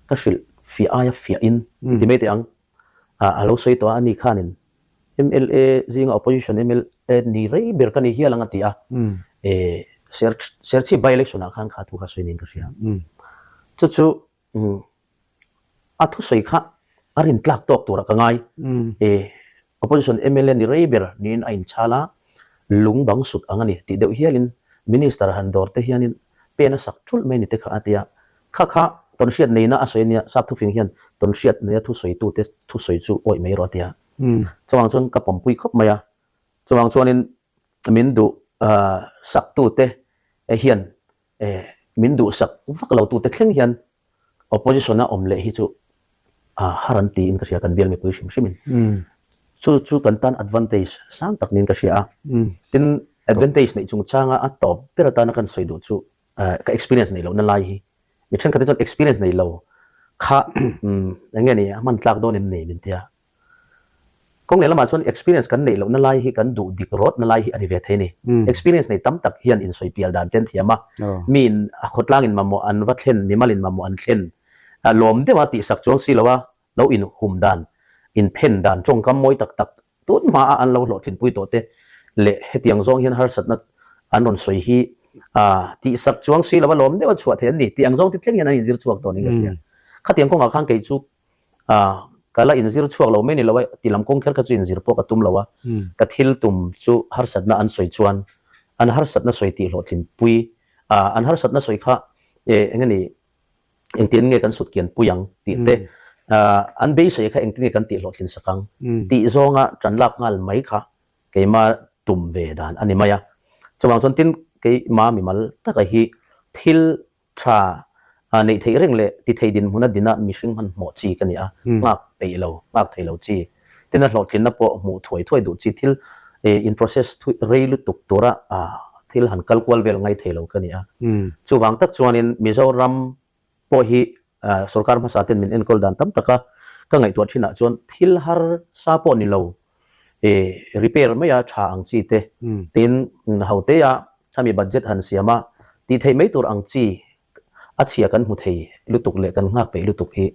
Ka hrilh fiah aia fiahin ti mai teh ang. A lo sawi tawh a, ani khanin mla zinga opposition mla ni rei ber ka ni hial ang a ti a. Serchhip by election ah khan kha thu kha sawi niin ka hria. Chu chu A thusawi kha a rintlak tawk turah ka ngai. Opposition mla ni rei ber niin a inchhal a, lung bang sut ang a ni tih deuh hialin Minister han dawr te hianin pen a sak thulh mai ni te kha a ti a. Kha kha tawnhriat neina a sawi a nia, sap thufing hian tawnhriat neia thusawitute thusawi chu awih mai rawh a ti a. Chuvang chuan ka pawmpui khawp mai a. Chuvang chuanin min duh saktute hian min duhsak vak lotute thleng hian Opposition a awm leh hi chu har an tiin ka hria kan bial mipui hrim hrimin. Chu chu kan tan advantage sang tak niin ka hria a. Tin, advantage neih chungchanga a tawp ber atana kan sawi duh chu ka experience neih lohna lai hi. Mi thenkhat te chuan experience nei lo kha eng nge ni a hman tlak dawn em ni min tia. Kawng leh lamah chuan experience kan neih lohna lai hi kan duh dik rawtna lai hi a ni ve thei a ni. Experience nei tam tak hian insawi pial dan te an thiam a, miin a khawtlangin mamawh an va thlen, mimalin mamawh an thlen lawm deuha tihsak chuang si loa lo inhum dan, inphen dan tawngkam mawi tak tak tun hmaa an lo hlawhtlinpui tawh te leh hetiang zawng hian harsatna an rawn sawi hi tihsak chuang si loa lawm deuha chhuah thei an ni tih ang zawng te thleng hian an inzir chhuak tawh niin ka hria. Khatiang kawngah khan kei chu A, ka la inzir chhuak lo mai ni lo a, ti lam kawng kher kha chu inzir pawh ka tum lo a, ka thil tum chu harsatna an sawi chuan an harsatna sawi tih hlawhtlinpui, a, an harsatna sawi kha e eng nge ni, engtin nge kan sut kian pui ang tih te, a, an beisei kha engtin nge kan tih hlawhtlin sak ang tih zawnga ṭan lak nghal mai kha keima tum ve dan a ni mai a. Chuvang chuan tin keima mimal taka hi thil Tha neih theih reng leh ti thei dinhmuna dina mihring hmanhmawh chi ka ni a, nghak peih lo, nghak thei lo chi. Tin a hlawhtlinna pawh hmuh thuai thuai duh chi, thil in process thui rei lutuk tura thil han kal kual vel ngai thei lo ka ni a. Chuvang tak chuanin Mizoram pawh hi sorkar hmasa ten min enkawl dan tam taka ka ngaihtuah thinah chuan thil harsa pawh ni lo repair mai a tha ang chi te tin hote a khami budget han siam a tih theih mai tur ang chi a chhia kan hmu thei lutuk leh kan nghak peih lutuk hi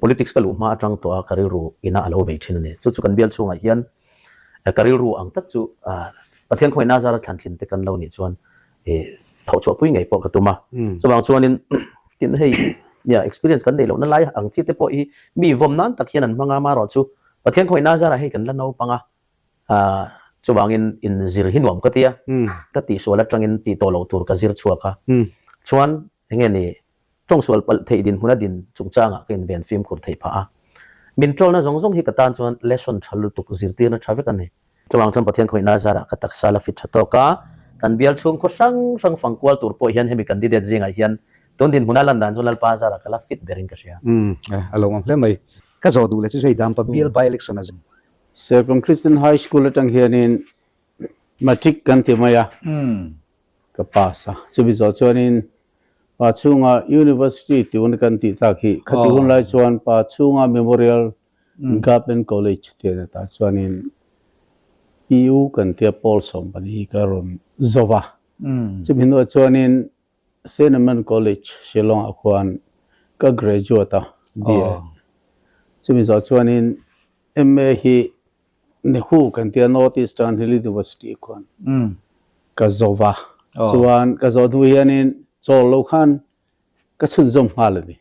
politics ka luh hma atang tawh a ka rilru ina a lo vei thin a ni. Chu chu kan bial chhungah hian ka rilru ang tak chu Pathian khawngaihna zara thlantlin te kan lo nih chuan thawh chhuah pui ngei pawh ka tum a. Chuvang chuanin tin hei nia experience kan neih lohna lai ang chi te pawh hi mi vawm nan tak hian an hmang a, amaherawh chu Pathian khawngaihna zarah hei kan la naupang a, chuvangin inzir hi nuam ka ti a, ka tihsual atangin tih tawh loh tur ka zir chhuak a, chuan enge ni Tawngsual palh theih dinhmun a din chungchangah ka inven fimkhur theih phah a. Min tawlna zawng zawng hi ka tan chuan lesson tha lutuk zirtirna tha vek a ni. Chuvang chuan Pathian khawihna zarah ka taksa la fit tha tawk a, kan bial chhung khaw hrang hrang fang kual tur pawh hian hemi candidate zingah hian tun dinhmuna lan dan chu Lalpa zarah ka la fit berin ka hria. Umm, a lo awm hle mai. Ka zawh duh leh chu hei Dampa bial by election a. Serpong Christian High School atang hianin Matric kan ti mai a, ka pass a. Chumi zawh chuanin Pa chhunga University tih hun kan tih tak hi khati hun lai chuan Pa chhunga Memorial Government College tih a ni ta chuanin PU kan tia pawl 14 hi ka rawn zo va. Chumi hnuah chuanin Cinnamon College Shillong ah khuan ka graduate a BA. Chumi zawh chuanin MA hi Nehu kan tia North Eastern Hill University khuan ka zo va. Chuan ka zawh hnu hianin chawl lo khan ka chhunzawm nghal a ni.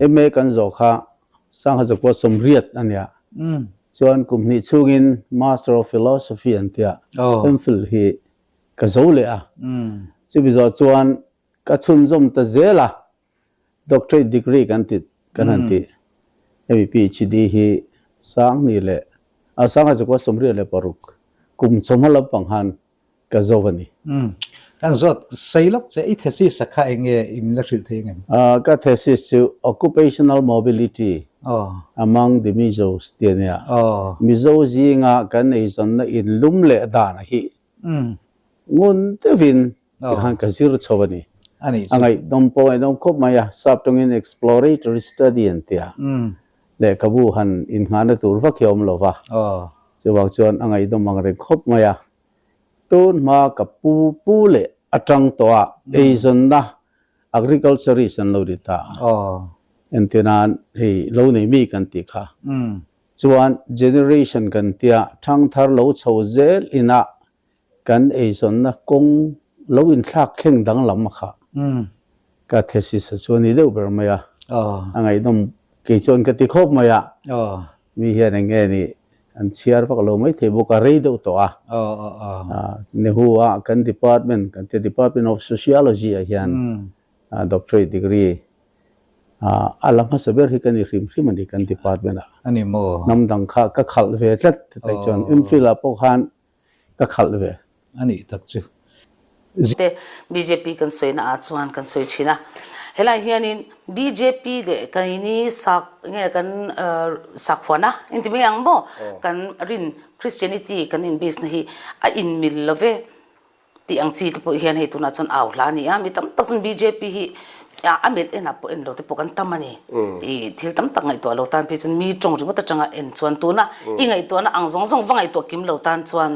MA kan zawh kha Sangha Zakua 80 a nia. Chuan kum hnih chhungin Master of Philosophy an tia MPhil hi ka zo leh a. Chumi zawh chuan ka chhunzawm ta zel a. Doctorate degree kan ti kan han ti. Hemi PhD hi sang ni leh a sangha chu kua 86 kum chawhma lampang han ka zo a ni. Kan zawt sei lawk che i thesis a kha eng nge i min la hrilh thei ang em? Ka thesis chu Occupational Mobility Among the Mizos tih a nia. Mizo zinga kan eizawnna inlum leh dan hi ngun deuhin Tikhan ka zir chho a ni. A nih chu. A ngaihdawm pawh ngaihdawm khawp mai a, sap tawngin exploratory study an ti a. Lehkhabu han innghahna tur vak hi a awm lo va. Chuvang chuan a ngaihdawm ang reng khawp mai a. Tun hma ka pu pu leh atang tawh a eizawnna agriculturist an lo ni ta a. Entirnan hei lo nei mi kan tih kha. Chuan generation kan tia thangthar lo chho zel inah kan eizawnna kawng lo inthlak thleng danglam a kha ka thesis a chu a ni deuh ber mai a, a ngaihnawm kei chuan ka ti khawp mai a, mi hian eng nge nih an chhiar vak lo maithei bawk a, rei deuh tawh a, Nehu a kan department kan tia Department of Sociology ah hian doctorate degree a la hmasa ber hi ka ni hrim hrim a ni kan department ah. Hnam dang kha ka khalh ve tlat hetiang chuan MPhil ah pawh khan ka khalh ve. A nih tak chu. Te bjp kan sawina ah chuan kan sawi thin a, helai hianin bjp leh keini sak nge kan sakhuana inti mai ang maw kan rin Christianity kan in base na hi a in mil lo ve tih ang chi te pawh hian hei tunah chuan au hla a ni a, mi tam tak chuan bjp hi a melh enah pawh en lo te pawh kan tam a ni. I thil tam tak ngaihtuah lo tan phei chuan mi tawng ringawt atanga en chuan tuna i ngaihtuahna ang zawng zawng va ngaihtuah kim lo tan chuan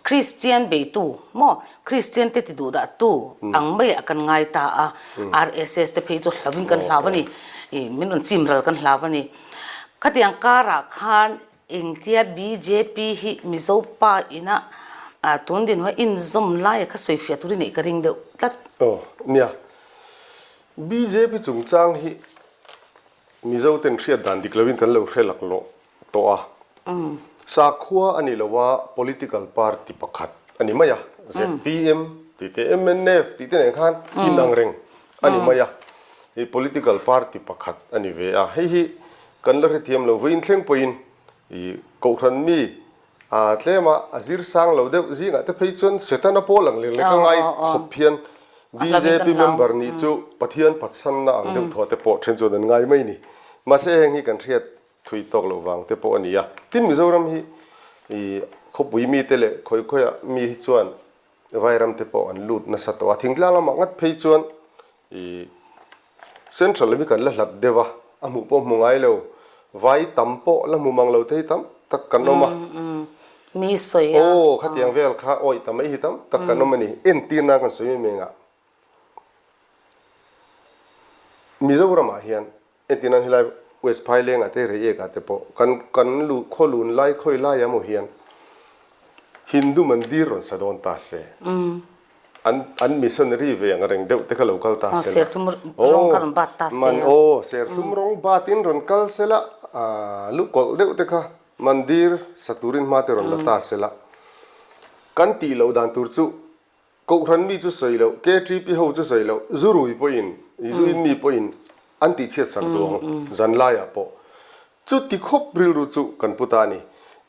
Kristian beitu maw Kristian te ti duh dah tu ang maiah kan ngai ta a, RSS te phei chu hlau in kan hlau a ni, i min rawn chim ral kan hlau a ni. Khatiang karah khan engtia bjp hi Mizo pa ina tun dinhmun a inzawm laia kha sawifiah tur i neih ka ring deuh tlat. Aw nia, Bjp chungchang hi Mizo ten hriat dan dik loin kan lo hre laklawh tawh a. Sakhua a ni lo a, political party pakhat a ni mai a. Zpm tih te, mnf tih te nen khan inang reng a ni mai a. Hei political party pakhat a ni ve a. Hei hi kan la hrethiam lo vawiin thleng pawhin ih Kohhran mi A tlema a zir sang lo deuh zingah te phei chuan Setana pawl ang leh leka ngai khawp hian bjp member nih chu Pathian phatsanna ang deuh thuah te pawh then chuan an ngai mai ni. Mahse heng hi kan hriat thui tawk loh vang te pawh a ni a. Tin Mizoram hi khawpui mite leh khawi khawiah mi hi chuan Vairam te pawh an lut nasa tawh a. Thingtlang lamah ngat phei chuan I Central lam hi kan la hlat deuh a, a hmuh pawh hmu ngai lo, vai tam pawh la hmu mang lo te hi tam tak kan awm a. Mi sawi a. Aw, khatiang vel kha awih ta mai hi tam tak kan awm a ni. Entirna kan sawi mai mai ngah. Mizoramah hian Entirnan helai West Phailengah te Reiekah te pawh kan kan lu khaw lun lai khawi lai emaw hian Hindu mandir rawn sa dawn ta se an an missionary ve ang reng deuh te kha lo kal ta se la aw man aw serthlum rawng batin rawn kal se la lu kawlh deuh te kha mandir sa turin hma te rawn la ta se la kan tih loh dan tur chu Kohhran mi chu sawi loh, KTP ho chu sawi loh, zu rui pawhin, zu in mi pawhin an tihchhiat sak duh ang, zan laiah pawh. Chuti khawp rilru chu kan pu ta a ni.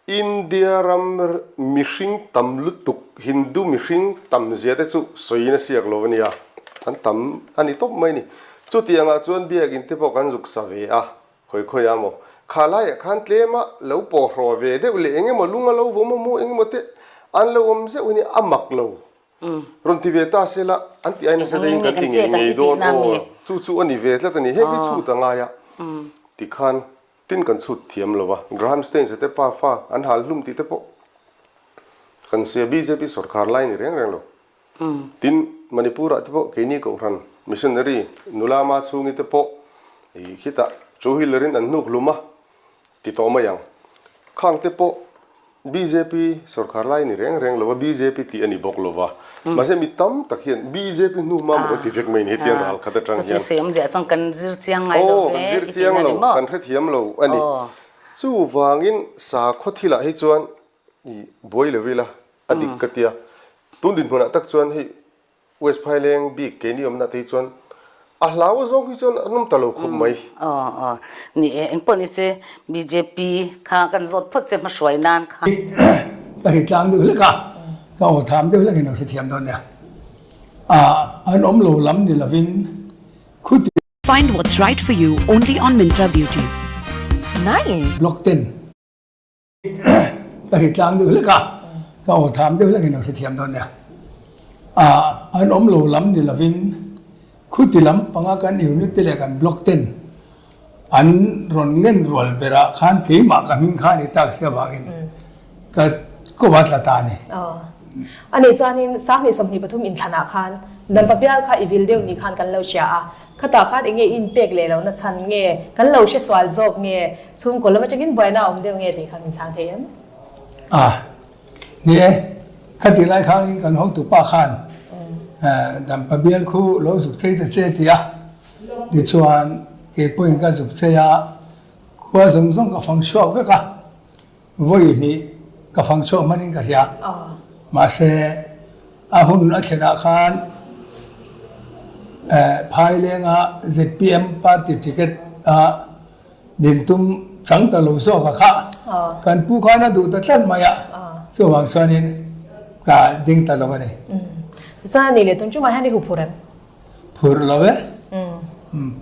India ram mihring tam lutuk, Hindu mihring tam zia te chu sawiin a siak lo a nia, an tam a ni tawp mai a ni. Chuti angah chuan biakinn te pawh kan zuk sa ve a, khawi khawi a maw? Kha laiah khan tlema lo pawhraw ve deuh leh eng emaw lung a lo vawm a maw eng emaw te an lo awm zeuh hi a mak lo. Rawn ti ve ta se la, an tih ai nasa deuhin kan ti ngei ngei dawn aw, chu chu a ni ve tlat a ni. Heng hi chhut a ngai a, tikhan tin kan chhut thiam lo va, Graham Staines te pa fa an hal hlum tih te pawh kan sia bjp sorkar lai ni reng reng lo. Tin, Manipur-ah te pawh keini Kohhran missionary nula ma chhungi te pawh i khitah chu hilerin an hnuk hlum a ti tawh mai ang. Khang te pawh bjp sorkar lai ni reng reng lova bjp tih a ni bawk lova. Mahse mi tam tak hian bjp hnu hma maw kan ti vek mai ni hetiang ral khat atang hian. Kan zir chiang ngai lo ve. Kan zir chiang lo, kan hrethiam lo a ni. Chuvangin sakhaw thilah hi chuan I buai lo ila a dik ka tia. Tun dinhmunah tak chuan hei West Phaileng bik keini awmna te hi chuan a hlau a zawng hi chuan an awm ta lo khawp mai. Aw aw ni e, engpawh ni se bjp kha kan zawt phawt che hmahruai nan kha. Ka hri tlang deuh hlek a, ka aw tham deuh hlek in a hrethiam dawn nia. An awm lo lam ni lovin khuti. Find what's right for you only on Myntra Beauty. Nice. Block ten. Ka hri tlang deuh hlek a, ka aw tham deuh hlek in a hrethiam dawn nia. An awm lo lam ni lovin khuti lam panga kan unit te leh kan block ten an rawn ngen rual berah khan keimah ka hming kha a ni tak si avangin ka kawp a tla ta a ni. Anih chuanin 2023 inthlanah khan Dampa bial kha i vil deuh ni khan kan lo hria a. Khatah khan enge i inpek leh lohna chhan nge? Kan lo hre sual zawk nge? Chhungkaw lam atangin buaina a awm deuh nge tih kha min chhang thei em? A, ni e. Khatih lai khanin kan hotupa khan Dampa bial khu lo zuk chei ta che ti a. Tichuan keipawhin ka zuk chei a, khua zawng zawng ka fang chhuak vek a. Vawi hnih ka fang chhuak hmanin ka hria. Mahse, a hun a thlenah khan Phailenga zpm party ticket a din tum chang ta lo zawk a kha. Kan pu khan a duh ta tlat mai a, chuvang chuanin ka ding ta lo a ni. Tichuan a nih leh tun tumah hian i huphurh em? Phurh lo e.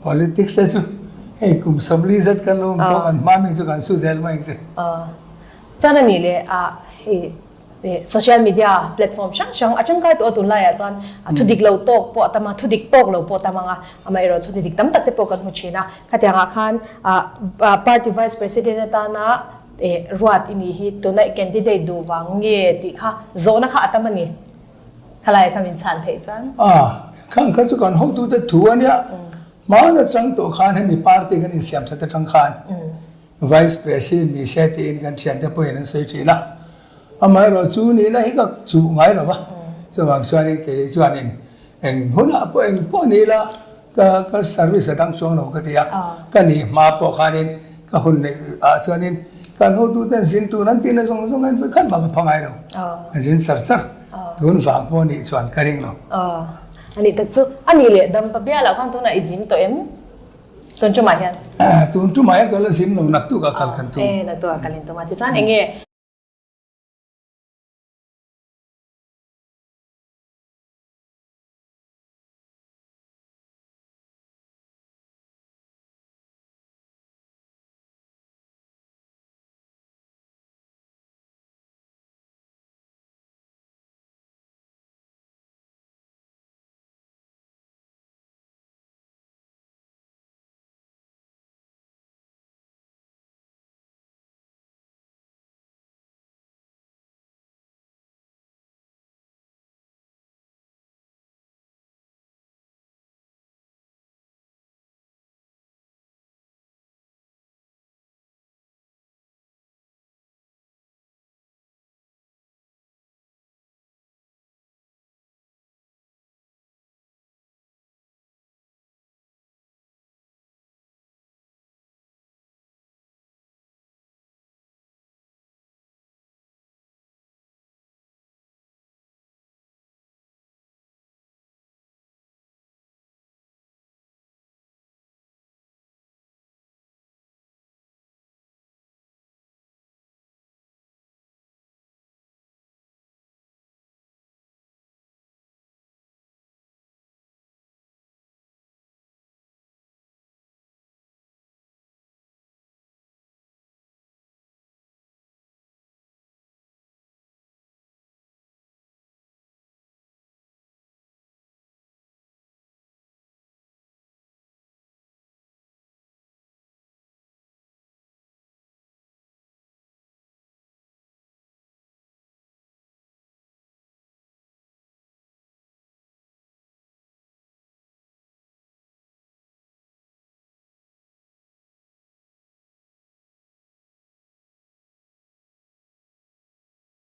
Politics te chu hei kum 40 zet kan lo awm tawh kan hma mi chu kan su zel mai ang che. Chuan a nih leh a hei social media platform hrang hrang a tangkai tawh a tunlaiah chuan thu dik lo tawk pawh a tam a, thu dik tawk lo pawh a tam ang a, amaherawh chu thu dik tam tak te pawh kan hmu thin a. Khatiangah khan party vice president atana ruat i nih hi tuna i candidate duh vang nge tih kha zawhna kha a tam a ni. Khalai kha min chhan theih chuan. A, khang kha chu kan hotute thu a nia. Hmaan atang tawh khan hemi party kan insiam that atang khan Vice President ni se tiin kan thiante pawhin an sawi thin a. Amaherawh chu nihna hi ka chuh ngai lo va. Chuvang chuanin kei chuanin eng hunah pawh eng pawh ni ila Ka ka service a dang chuang lo ka ti a, ka nih hma pawh khanin ka hun neih ah chuanin kan hotuten zin tun an tihna zawng zawng hian vawikhat mah ka pha ngai lo, an zin char char, tun vang pawh nih chuan ka ring lo. A nih tak chu, a nih leh dampa bialah khan tunah i zin tawh em? Tun tumah hian? Tun tumah hian ka la zin lo, naktuk ah kal kan tum. E, naktuk ah kal in tum a, tichuan enge?